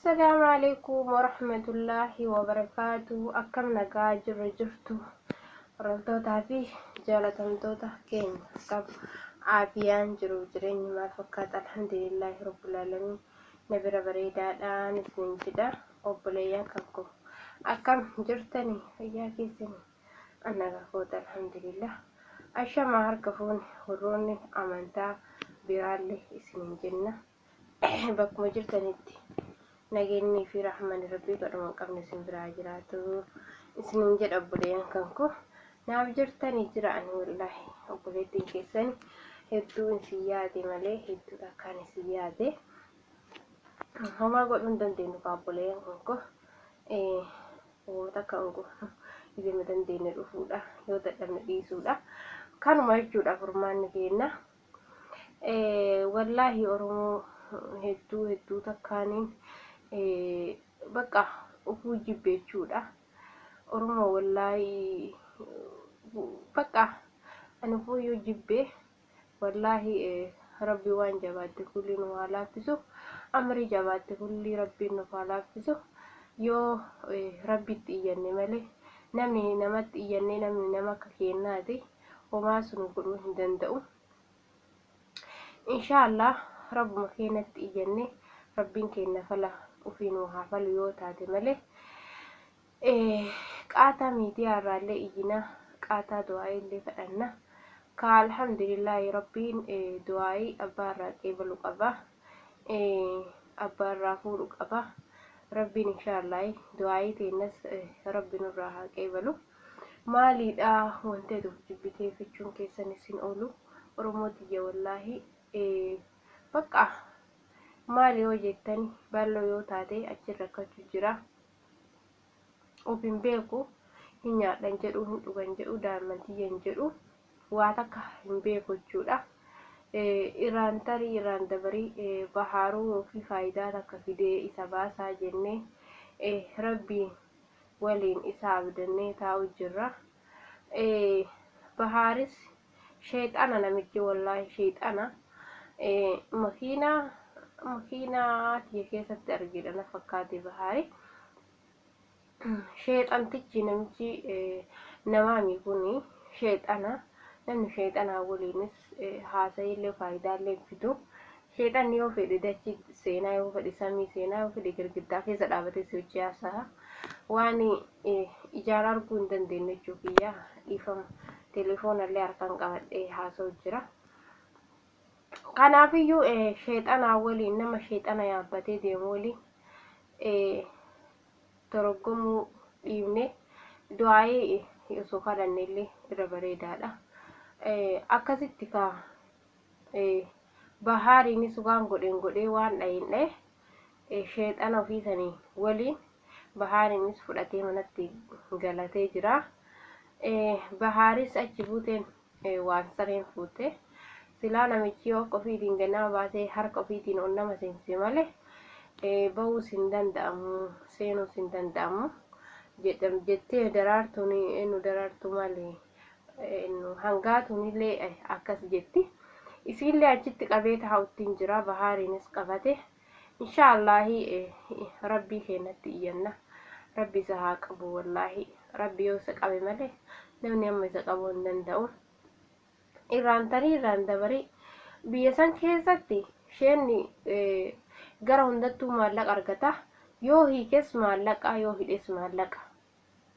Assalaamu alaikum warahmatullaahi wabarakaatu. Akkam nagaa jirru jirtu hordoftootaa fi jaalatamtoota keenya akkam aafiyaan jiru jireenyi maal fakkaata? Alhamdulillaahi rabbil aalamiin na bira bareedaadhaan isinin jedha. Obboleeyyan kan koo akkam jirtani? Fayyaa keessani? An nagaa koota, alhamdulillah. Ashamaa harka fuune warroonni amantaa biraallee isinin jenna. Bakkuma jirtanitti nageenyi fi rahmanni rabbii kadhuma hin qabne isin biraa jiraatu isinin jedha. Obboleeyyan kan koo naaf jirtanii jira. Ani wallaahi obboleettiin keessan hedduu isin yaade malee, hedduu takkaan isin yaade. Homaa godhuu hin dandeenyu kaa obboleeyyan kan koo, uummata akka hin goonu izima dandeenye dhufuudha, yoo dadhabne dhiisuudha, kanuma jechuudha furmaanni keenna. Wallaahi Oromoo hedduu hedduu takkaaniin bakka ufuu jibbe jechuudha. Oromoo wallaahi bakka ani ufuuyyuu jibbe. Wallaahi rabbi waan jabaatte kulli nu haa laaffisu, amrii jabaatte kulli rabbiin nuuf haa laaffisu. Yoo rabbitti iyyanne malee, namni namatti iyyannee, namni nama akka keennaati homaa sun godhuu hin danda'u. Inshaallah rabbuma keenyatti iyyanne rabbiin keenya fala ufii nuu haa falu yoo taate malee, qaataa miidiyaa irraallee iyyina, qaataa du'aa'ii illee kadhanna ka. Alhamdulillaahi, rabbiin du'aa'ii abbaa irraa qeebalu qaba, abbaa irraa fuudhu qaba rabbiin. Inshaallah du'aa'ii teennas rabbi nurraa haa qeebalu. Maaliidha wanti ati of jibbitee fichuun keessan isin oolu? Oromoo tiyya, wallaahi bakka maali yoo jettani, bal'oo yoo taate achi rakkachuu jira. Of hin beeku, hin nyaadhan jedhu, hin dhugan jedhu, daa'imman tiyya hin jedhu, waa takka hin beeku jechuudha. Irraan tarii irraan dabarii bahaaruu yookiin faayidaa takka fidee isa baasaa jennee rabbiin waliin isa abdannee taa'u jirra. Bahaaris sheexana namichi, wallaahi sheexana. Makiinaa tiyya keessatti argedha na fakkaate bahaari. Sheexantichi namichi namaami kuni sheexana. Namni sheexanaa waliinis haasa'illee faayidaallee hin fidu. Sheexanni yoo fedhe dachii seenaa, yoo fedhe samii seenaa, yoo fedhe girgiddaa keessa dhaabatee si hojii haasa'a. Waan ijaan arguu hin dandeenye jechuu kiyya, dhiifama. Telefoonallee harkaan qabadhee haasa'u jira. Kanaafiyyuu sheexanaa waliin, nama sheexana yaabbatee deemu waliin doroggomuu dhiibne du'aayii osoo kadhanne illee irra bareedaadha. Akkasitti kaa bahaariinis waan godheen godhee, waan dhaheen dhahe, sheexana ofii sanii waliin bahaariinis fudhatee manatti galatee jira. Bahaaris achi buuteen waan sareen fuute. Silaa namichi yoo akka ofiitiin ganama baasee harka ofiitiin ol nama seensise malee bahuus hin danda'amu, seenuus hin danda'amu jedham jettee daraartuun eenyu, daraartuu maali, hangaatuun illee akkas jetti. Isiillee achitti qabee taa'uttiin jira, bahaariinis qabate. Inshaallahi rabbii keenyatti iyyanna. Rabbi isa haa qabu. Wallaahi rabbi yoo isa qabe malee namni amma isa qabuu hin danda'u. Irraan tarii irraan dabarii biyya san keessatti isheen gara hundattuu maallaqa argata. Yoo hiikes maallaqa, yoo hidhes maallaqa.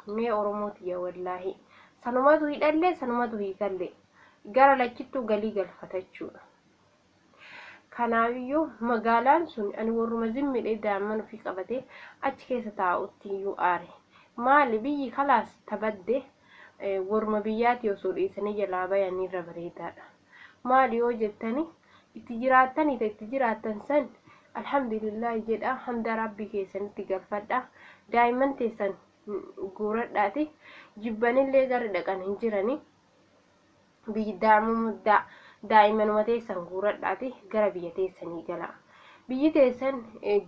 Mee Oromoo tiyya, wallaahi sanumatu hidhallee, sanumatu hiikallee, gara lachittuu galii galfata jechuudha. Kanaafiyyuu magaalaan sun ani warruma zimmidhee daa'imman ofii qabatee achi keessa taa'utti iyyuu aare. Maali biyyi kalaas tabadde, warruma biyyaatii osoo dhiisanii jalaa bayanii irra bareedaadha. Maali yoo jettani, itti jiraattanii ta itti jiraattan san alhamdulillahi jedha, hamda rabbii keessanitti galfadha. Daa'imman teessan guuradhaati jibbanillee garri dhaqan hin jirani. Biyyi daa'immanuma teessan guuradhaati gara biyya teessanii gala. Biyyi teessan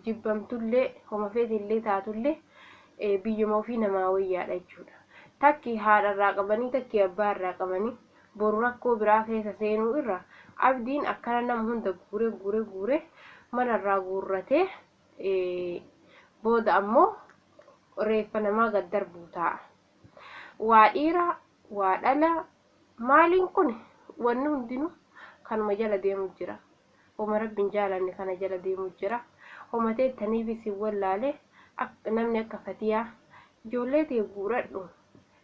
jibbamtullee, homa feetillee taatullee, biyyuma ofii namaa wayyaadha jechuudha. Takki haadha irraa qabanii, takki abbaa irraa qabanii boru rakkoo biraa keessa seenuu irra, abdiin akkana nama hunda guure guure guure manarraa guurratee Booda ammoo reeffa namaa gad darbuu taa'a. Waa dhiiraa, waa dhalaa, maaliin kun wanni hundinuu kanuma jala deemu jira. Homa Rabbi hin jaalanne kana jala deemu jira. Homa teettaniifis hin wallaale namni akka Fatiyaa ijoollee tee guuradhu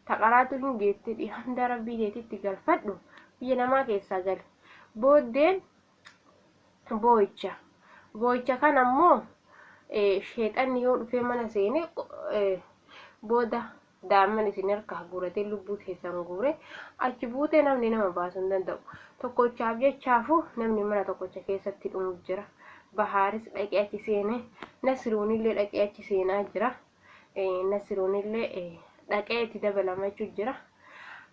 ta qaraatu hin geettedhi handa Rabbii teetitti galfadhu biyya namaa keessaa gali. Booddeen boo'icha. Boo'icha kana immoo sheexanni yoo dhufee mana seene booda daa'imman isin harkaa guuratee lubbuu teessan guure achi buutee namni nama baasuu hin danda'u. Tokkochaaf jechaafu namni mana tokkocha keessatti dhumu jira. Bahaaris dhaqee achi seene, Nasiruunillee dhaqee achi seenaa jira. Nasiruunillee dhaqee itti dabalamachuu jira.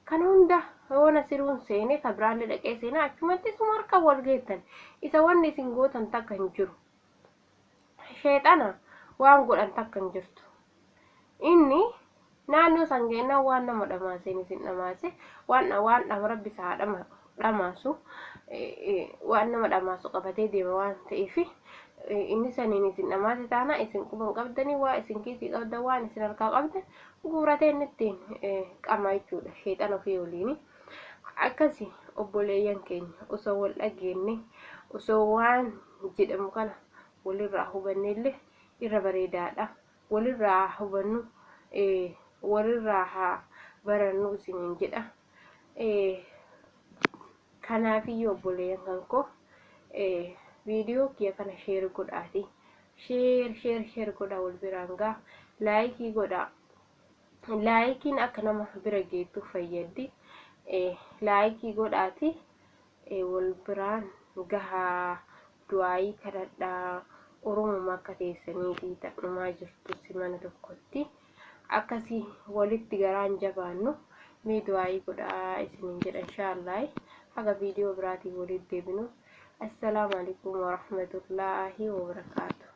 Kan hunda yoo Nasiruun seene ka biraallee dhaqee seenaa achumatti isuma harka wal geettan. Isa wanni isin gootan takka hin jiru. Sheexana waan godhan takka hin jirtu. Inni naannoo san geennaan waan nama dhamaaseen isin dhamaase waan waan dhama rabbi isaa haa dhama dhamaasu waan nama dhamaasu qabatee deema waan ta'eef inni saniin isin dhamaase taana isin quban qabdanii waa isin kiisii qabdan waan isin harkaa qabdan guuratee inni ittiin qama jechuudha sheexana ofii waliini. Akkasi obboleeyyan keenya osoo wal dhageenne osoo waan jedhamu kana walirraa hubanneellee irra bareedaadha. Walirraa haa hubannu, walirraa haa barannu isiniin jedha. Kanaafiyyuu obboleeyyan kan koo viidiyoo kiyya kana sheer godhaati. Sheer sheer sheer godhaa wal biraan gaa laayikii godhaa. Laayikiin akka nama bira geettu fayyaddi. Laayikii godhaati wal biraan gahaa du'aayii kadhadhaa Oromuma akka teessaniiti tadhumaa jirtusi mana tokkotti akkasi walitti garaan jabaannu mee du'aayii godhaa isinin jedha inshaallahi haga viidiyoo biraatiin walitti deebinu assalaamu alaikum warahmatullaahi wabarakaatu.